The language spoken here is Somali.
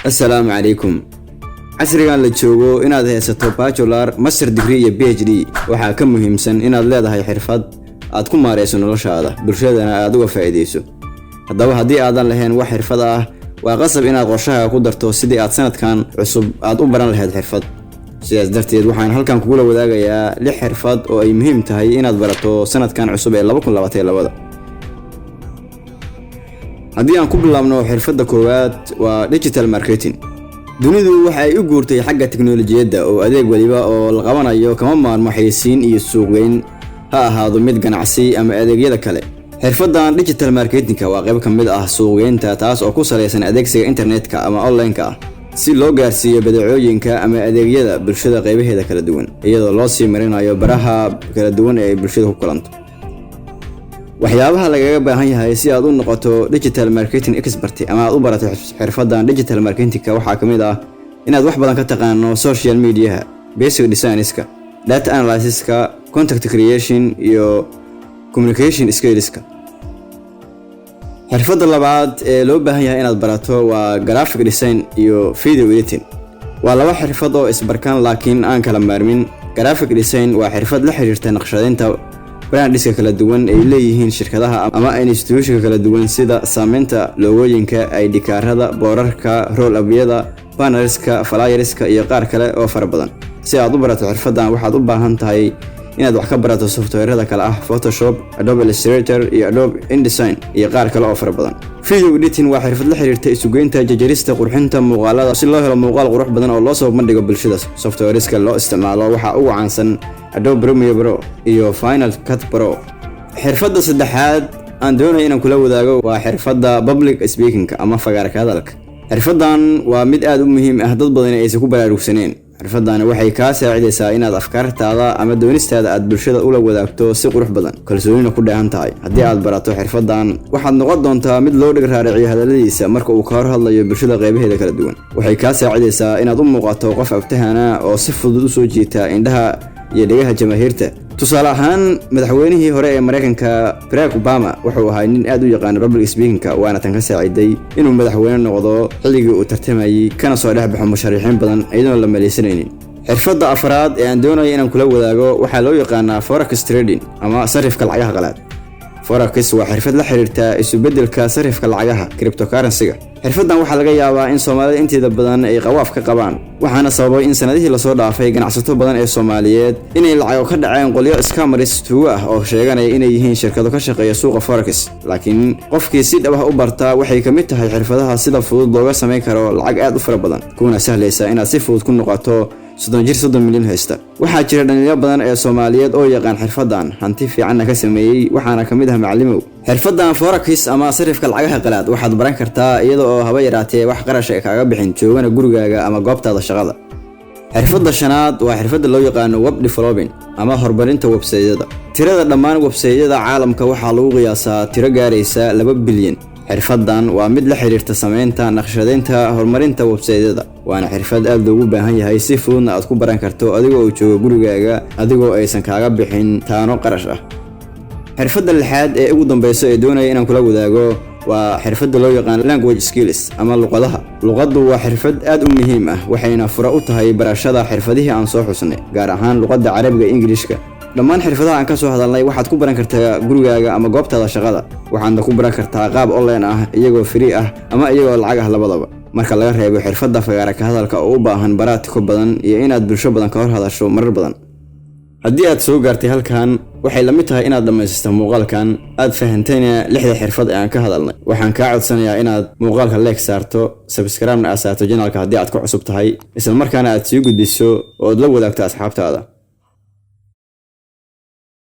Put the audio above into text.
Assalaamu calaykum. Casrigan la joogo, inaad haysato bachelor, master degree iyo PhD waxaa ka muhiimsan inaad leedahay xirfad aad ku maarayso noloshaada, bulshadana aad uga faa'iidayso. Haddaba, haddii aadan lahayn wax xirfad ah, waa qasab inaad qorshahaaga ku darto sidii aad sanadkan cusub aad u baran lahayd xirfad. Sidaas darteed, waxaan halkan kugula wadaagayaa lix xirfad oo ay muhiim tahay inaad barato sanadkan cusub ee 2022. Haddii aan ku bilaabno xirfadda koowaad, waa digital marketing. Dunidu waxa ay u guurtay xagga teknolojiyadda, oo adeeg waliba oo la qabanayo kama maarmo xayeysiin iyo suuqgeyn, ha ahaado mid ganacsi ama adeegyada kale. Xirfaddan digital marketingka waa qayb ka mid ah suuqgeynta, taas oo ku salaysan adeegsiga internetka ama online-ka ah si loo gaarsiiyo badeecooyinka ama adeegyada bulshada qaybaheeda kala duwan, iyadoo loo sii marinayo baraha kala duwan ee ay bulshada ku kulanto. Waxyaabaha lagaga baahan yahay si aad u noqoto digital marketing expert ama aad u barato xirfaddan digital marketingka waxaa ka mid ah inaad wax badan ka taqaano social mediaha, basic designska, data analysiska, content creation iyo communication skillska. Xirfadda labaad ee loo baahan yahay inaad barato waa graphic design iyo video editing. Waa laba xirfad oo isbarkan laakiin aan kala maarmin. Graphic design waa xirfad la xiriirta naqshadeynta brandiska kala duwan ay leeyihiin shirkadaha ama institutionka kala duwan, sida saameynta logooyinka, ID kaarada, boorarka, roll upyada, bannerska, flyerska iyo qaar kale oo fara badan. Si aad u barato xirfaddan, waxaad u baahan tahay inaad wax ka barato softwarada kale ah Photoshop, Adobe Illustrator iyo Adobe InDesign iyo qaar kale oo fara badan. Video editing waa xirfad la xiriirta isugeynta, jarjarista, qurxinta muuqaalada si loo helo muuqaal qurux badan oo loo soo bandhigo bulshada. Softwareska loo isticmaalo waxaa ugu caansan Adobe Premiere Pro iyo Final Cut Pro. Xirfadda saddexaad aan doonaya inaan kula wadaago waa xirfadda public speaking ama fagaara ka hadalka. Xirfaddan waa mid aad u muhiim ah, dad badan aysan ku baraarugsaneen. Xirfadani waxay kaa saacidaysaa inaad afkaartaada ama doonistaada aad bulshada ula wadaagto si qurux badan, kalsoonina ku dheehan tahay. Haddii aad barato xirfaddan, waxaad noqon doontaa mid loo dhig raariciyo hadalladiisa marka uu ka hor hadlayo bulshada qaybaheeda kala duwan. Waxay kaa saacidaysaa inaad u muuqato qof aftahana oo si fudud u soo jiita indhaha iyo dhegaha jamaahiirta. Tusaale ahaan, madaxweynihii hore ee Maraykanka Barack Obama wuxuu ahaa nin aad u yaqaana public speakingka, waana tan ka saaciday inuu madaxweyne noqdo xilligii uu tartamayey, kana soo dhex baxo musharixiin badan iyadoon la malaysanaynin. Xirfadda afraad ee aan doonaya inaan kula wadaago waxaa loo yaqaanaa forex trading ama sarifka lacagaha qalaad. Forex waa xirfad la xiriirta isubeddelka sarifka lacagaha cryptocurrency-ga. Xirfaddan waxaa laga yaabaa in Soomaalida inteeda badan ay qawaaf ka qabaan, waxaana sababay in sanadihii lasoo dhaafay ganacsato badan ee Soomaaliyeed inay lacago ka dhaceen qolyo scammers tuugo ah oo sheeganaya inay yihiin shirkado ka shaqeeya suuqa forex. Laakiin qofkii si dhab ah u barta, waxay ka mid tahay xirfadaha sida fudud looga samayn karo lacag aad u fara badan, kuna sahlaysa inaad si fudud ku noqoto 30 jir 30 milyan haysta. Waxaa jira dhalinyaro badan ee Soomaaliyeed oo yaqaan xirfaddan, hanti fiicanna ka sameeyey, waxaana ka mid ah Macalimow. Xirfaddan forex ama sarifka lacagaha qalaad waxaad baran kartaa iyada oo haba yaraatee wax qarasha kaaga bixin, joogana gurigaaga ama goobtaada shaqada. Xirfadda shanaad waa xirfadda loo yaqaano web developing ama horumarinta websaydyada. Tirada dhammaan websaydyada caalamka waxaa lagu qiyaasaa tiro gaaraysa 2 bilyan. Xirfaddan waa mid la xiriirta samaynta, naqshadeynta, horumarinta websaydyada, waana xirfad aad loogu baahan yahay, si fududna aad ku baran karto adigoo uu joogo gurigaaga, adigoo aysan kaaga bixin taano qarash ah. Xirfadda lixaad ee ugu dambeysa ee doonaya inaan kula wadaago waa xirfadda loo yaqaano language skills ama luqadaha. Luqaddu waa xirfad aad u muhiim ah, waxayna fura u tahay barashada xirfadihii aan soo xusnay, gaar ahaan luqadda Carabiga iyo Ingiliishka. Dhammaan xirfadaha aan ka soo hadalnay waxaad ku baran kartaa gurigaaga ama goobtaada shaqada, waxaadna ku baran kartaa qaab online ah, iyagoo free ah ama iyagoo lacag ah labadaba, marka laga reebo xirfadda fagaara ka hadalka oo u baahan baraatiko badan iyo inaad bulsho badan ka hor hadasho marar badan. Haddii aad soo gaartay halkan, waxay la mid tahay inaad dhammaysato muuqaalkan, aad fahantayna lixda xirfad ee aan ka hadalnay. Waxaan kaa codsanayaa inaad muuqaalka like saarto, subscribe-na aad saarto channelka haddii aad ku cusub tahay, isla markaana aad sii gudbiso oo aad la wadaagto asxaabtaada.